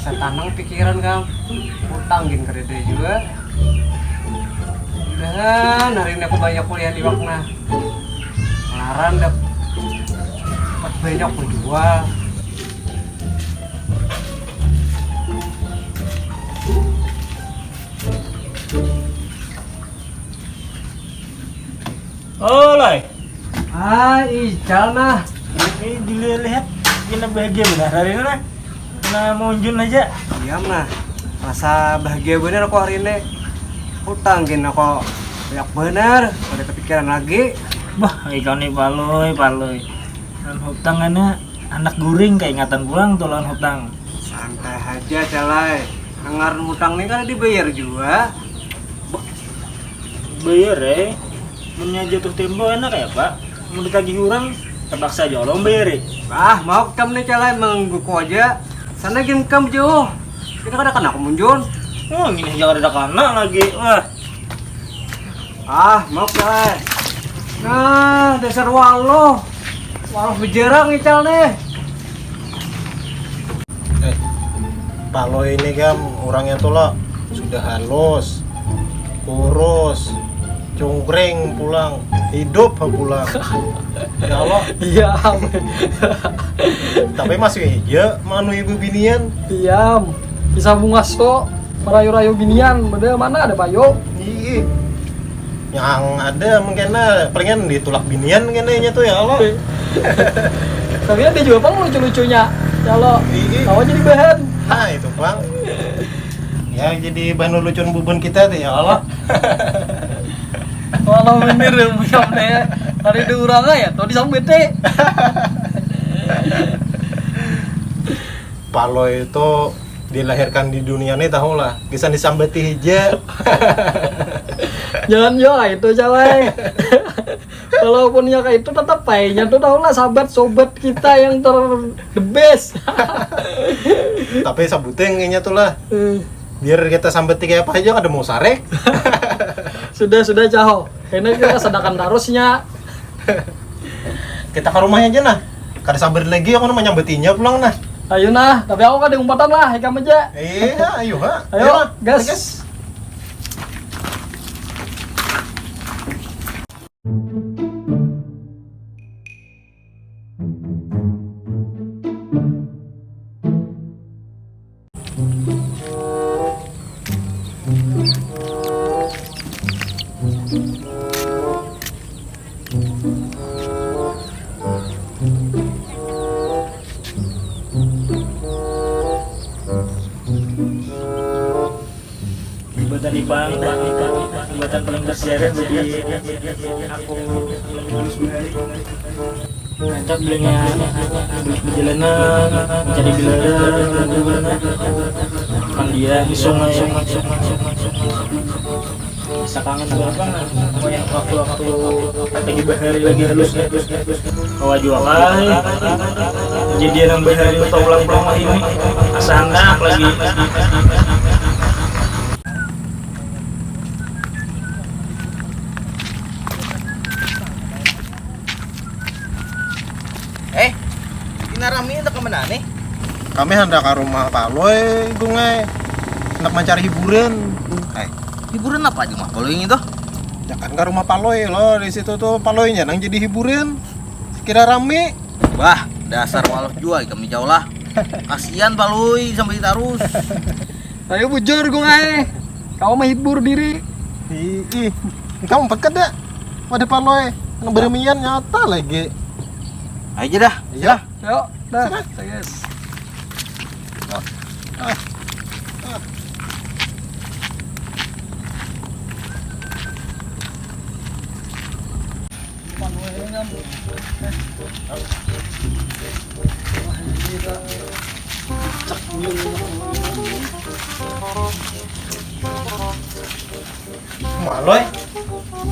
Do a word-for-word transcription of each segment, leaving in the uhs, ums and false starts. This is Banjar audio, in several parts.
Satanang pikiran kam, utang gin kadada jua. Dan hari ini aku banyak kuliah di wakna. Ngaran dapat banyak menjual. Olai. Ah, ical nah. Ini dilihat-lihat kena bahagia benar hari ini nah. Kena monjun aja. Diam nah. Rasa bahagia benar aku hari ini. Utang gin aku banyak benar. Ada kepikiran lagi. Bah, ikau nih palui, palui. Dan hutang anak guring keingatan pulang tuh lawan hutang. Santai aja calai. Ngaran hutang nih kan dibayar juga. Bayar eh. Munnya jatuh tempo enak ya pak. Mau ditagih orang, terpaksa aja orang bayar eh. Ah, mau kam nih calai menggangguku aja. Sana game kam jauh. Kita kada kena kemunjun. Oh, ini aja kada kena lagi. Wah. Ah, mau calai. Nah, dasar waluh. Waluh bejerang ical nih. Eh, Palo ini kan orangnya tuh lah sudah halus, kurus, cungkring pulang, hidup pulang. Ya Allah. Iya. Tapi masih aja manu ibu binian. Iya. Kisah bungas tuh merayu-rayu binian, beda mana ada payo. Iya. Yang ada mungkin nah, palingan ditulak binian kayaknya tuh ya Allah. Tapi ada juga pang lucu-lucunya. Ya Allah. Iya. Tahu jadi bahan. Nah, itu bang. Ya jadi bahan lucuan bubun kita tuh ya Allah. Walau bener ya muyam deh. Hari itu orang ya, tau disambut deh. Palo itu dilahirkan di dunia nih tahu lah, bisa disambati aja. Jangan yo itu calai. Walaupun ya kayak itu tetap baiknya tuh tahu lah sahabat sobat kita yang ter the best. Tapi sabuting kayaknya tuh lah. Hmm. Biar kita sambati kayak apa aja kada mau sarek. Sudah sudah caho. Karena kita sedangkan tarusnya. Kita ke rumahnya aja nah. Kada sabar lagi aku nama nyambatinya pulang nah. Ayo nah, tapi aku kada umpatan lah, ikam aja. Iya, ayo ha. Ayo, ayo lah. Gas. Gas. Jembatan Ipang, jembatan paling bersejarah bagi aku. Mantap dengan perjalanan mencari bilaran, mandian di sungai, sungai, sungai, sungai, sungai. Asa kangen tu apa nah, kayak waktu-waktu lagi bahari lagi halus halus halus. Kawa jua kah kejadian nang bahari atau ulang pulang wahini. Asa handak lagi. Eh, pina rami handak ka mana nih? Kami handak ka rumah Palui, Gung ai. Handak mancari hiburan. Ai. Hiburan napa aja mah Palui ngitu? Ya kan ka rumah Palui lo, di situ tuh Paluinya nang jadi hiburan. Kira rami. Bah, dasar waluh jua ikam ni jauh lah. Kasian Palui sampai tarus. Ayo bujur Gung ai. Kawa mahibur diri. Ih, ih. Kamu peked dah. Wadah Palui. Nang beremian nyata lagi. Ayo dah. Iya. Yuk, dah. Yes. Maloi.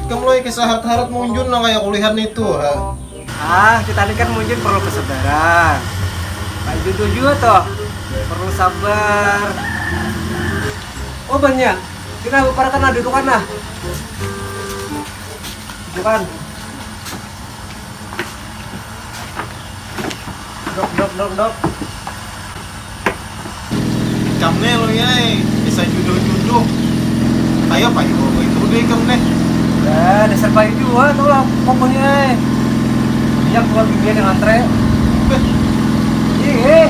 Ikam loi kisah harat-harat munjun nang kaya kulihan nitu ha. Ah, kita ni kan munjun perlu kesabaran. Kaya itu jua toh, perlu sabar. Oh banyak, kita baparakan lah dudukan lah. Dudukan. Dok, dok, dok, dok. Ikam ne lo yai, bisa juduh-juduh. Kayak apa juga itu deh ikam ne. Ya, dasar payu jua tuh lah pokoknya. Dia keluar bibir dengan tre. Ih,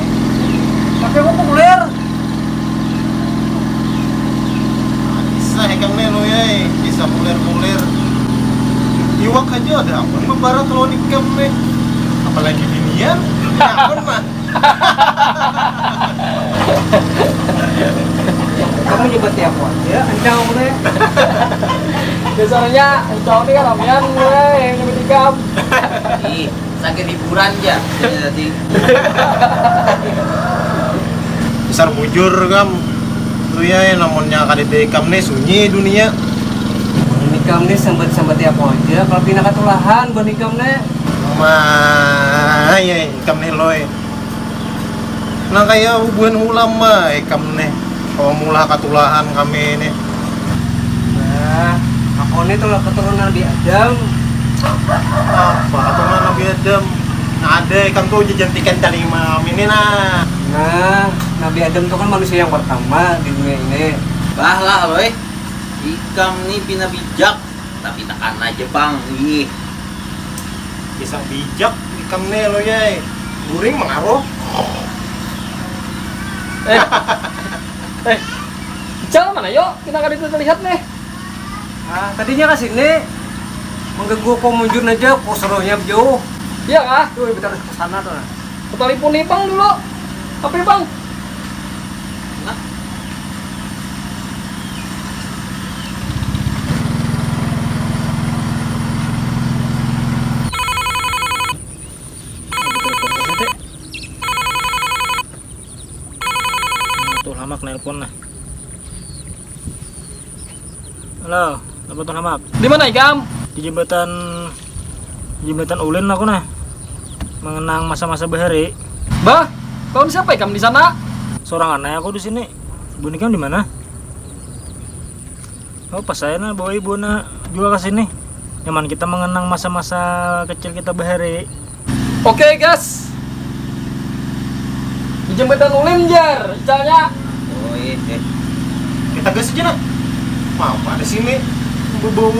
tapi aku populer. Nah, bisa ikam ne lo yai, bisa populer-populer. Iwak aja ada ampun bebarat lo ikam ne. Apalagi binian, ya ampun mah. Kamu nyebut tiap waktu ya, encau mulai. Biasanya encau ini kan ramian mulai yang nyebut ikam. Ih, sakit hiburan ya. Jadi dasar bujur kam. Tuh ya, namunnya kada ada ikam nih sunyi dunia. Ini kam nih sambat-sambat tiap aja, kalau pina katulahan ban ikam nih. Mah, ya ikam nih loy. Nang kaya bubuhan ulama ikam nih, kawa maulah katulahan kami nih. Nah, aku nih tuh keturunan Nabi Adam. Apa keturunan Nabi Adam? Nah, ada ikam tuh jajantikan talima kami nih nah. Nah, Nabi Adam tuh kan manusia yang pertama di dunia ini. Bah lah, Loy. Ikam nih pina bijak. Tapi tekan aja pang, ih. Kisah bijak ikam nih lo yai. Guring mengaruh. Eh, eh, Ical mana yo? Kita kada terlihat nih. Ah, tadinya ke sini mengganggu pengunjung aja, kok serunya jauh. Iya kah? Tuh, bentar ke sana tuh. Nah. Telepon nih bang dulu. Apa ya bang? Nah. Tuh lamak nelpon nah. Halo, apa tuh lamak? Di mana ikam? Di jembatan, di jembatan ulin aku nah. Mengenang masa-masa bahari. Bah, kawan siapa ikam di sana? Seorang aneh aku di sini. Bun ikam di mana? Oh, pas saya nah bawa ibu nak juga ke sini. Nyaman kita mengenang masa-masa kecil kita bahari. Oke, gas. Di jembatan ulin jar, icalnya. Oh iya, eh. Kita gas aja nah. Mau pada sini bau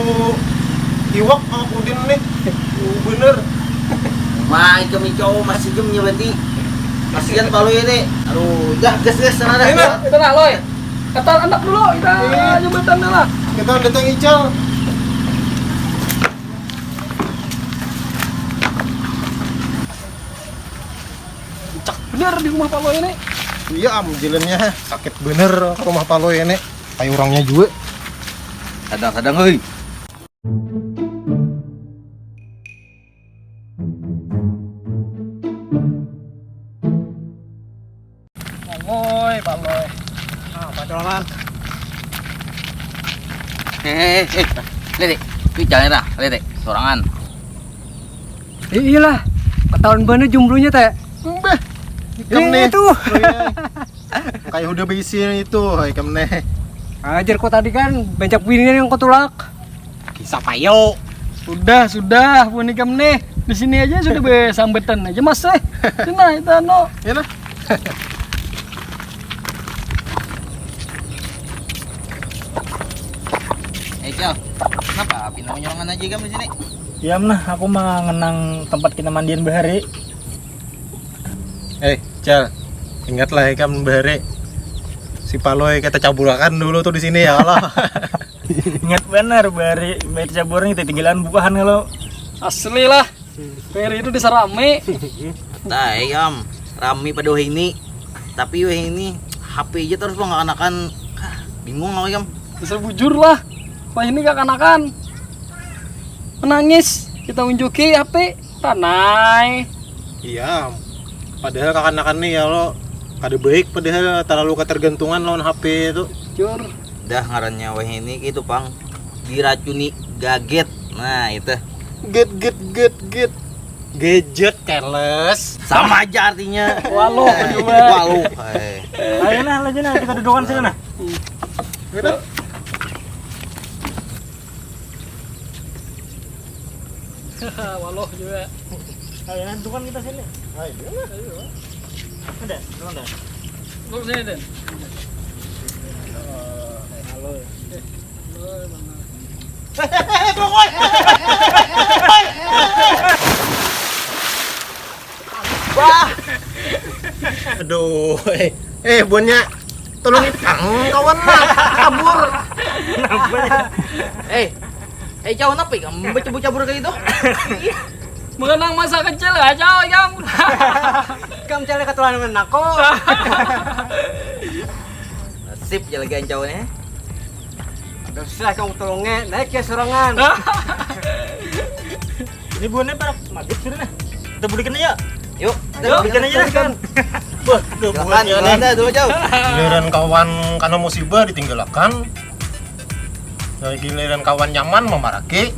iwak sama udin nih. Bener. Mai kami cowok masih jemnya berarti. Kasihan palu ini. Aduh, dah gas gas sana dah. Ayo, nah. Kita nah, Loy. Kata anak dulu, kita iya. Jembatan lah. Kita datang ical. Cak bener di rumah Palo ini. Iya am, jalannya sakit bener rumah Palo ini. Kayak orangnya juga. Kadang-kadang, hei. Palui, palui. Ah, padolan. Eh, eh, eh. Lihat, Dek. Itu jalan dah, lihat, Dek. Sorangan. Eh, iyalah. Ketahuan banget jomblonya, Teh. Mbah. Ikam nih. Itu. Kayak udah berisi itu, ikam nih. Ajar kok tadi kan banyak bini yang kau tulak. Kisah payo. Sudah, sudah, pun ikam nih. Di sini aja sudah bersambetan aja masih. Cina itu anu. Ya nah. Eh, Cel, kenapa pina menyorangan aja ikam di sini? Diam nah, aku mengenang tempat kita mandian bahari. Eh, Cel, ingatlah ikam bahari. Si Palui kita caburakan dulu tuh di sini ya Allah. Ingat benar bahari, bahari caburan kita tinggalan bukahan kalau. Asli lah. Ferry itu disarami. Nah, ikam rami pada wahini. Tapi wahini H P aja terus bang kanakan. Ah, bingung aku ikam. Bisa bujur lah. Wahini kakanakan. Menangis. Kita unjuki H P. Tanai. Iya. Padahal kakanakan nih ya lo kada baik padahal terlalu ketergantungan lawan H P itu. Jur. Dah ngarannya wahini gitu pang. Diracuni gaget. Nah, itu. Get get get get. Gadget keles. Sama aja artinya. Waluh juga. Waluh. Ayo nah, lagi nah kita dudukan sini nah. Gitu. Waluh juga. Ayo nah, dudukan kita sini. Ayo. Ayo. Ada, ada. Duduk sini, Den. Wah. Aduh, eh, eh buannya tolong ipang kawan lah kabur. Eh, eh jauh napa ikam baca-baca buruk kayak itu? Mengenang masa kecil ya jauh jam. Kamu cari keturunan aku. Sip ya lagi ancau nih. Ada susah kamu tolongnya, naik ya sorangan. Ini buahnya para maghrib sudah nah. Kita bulikan aja. Yuk, Yuk, bulikan aja kan. Wah, buahnya nih. Ada dulu jauh. Giliran kawan karena musibah ditinggalakan. Nah, giliran kawan nyaman memaraki.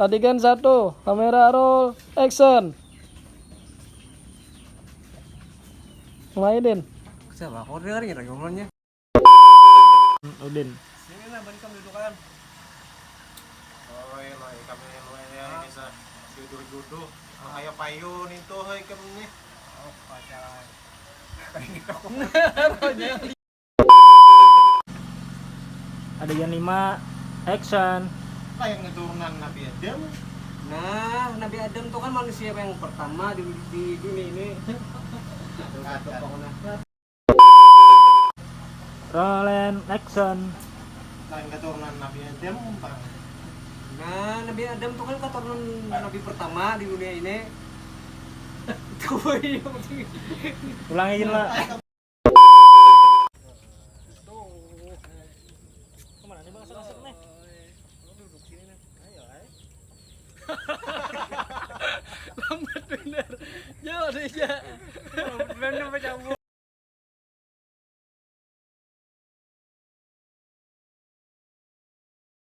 Adegan satu, kamera roll, action. Mulai, Din. Siapa? Kau dengar ya lagi obrolannya? Udin. Sini lah, balik kamu dudukan. Oi, lah, kami lumayan ya, ini sa jodoh-jodoh. Kayak payun itu, hei, kami nih. Oh, pacaran. Adegan lima, action. Lah yang keturunan Nabi Adam. Nah, Nabi Adam tuh kan manusia yang pertama di, di dunia ini. Roll and action. Lah yang keturunan Nabi Adam umpang. Nah, Nabi Adam tuh kan keturunan Nabi pertama di dunia ini. Ulangi lah. Lambat bener. Jauh deh, ja. Lambat bener,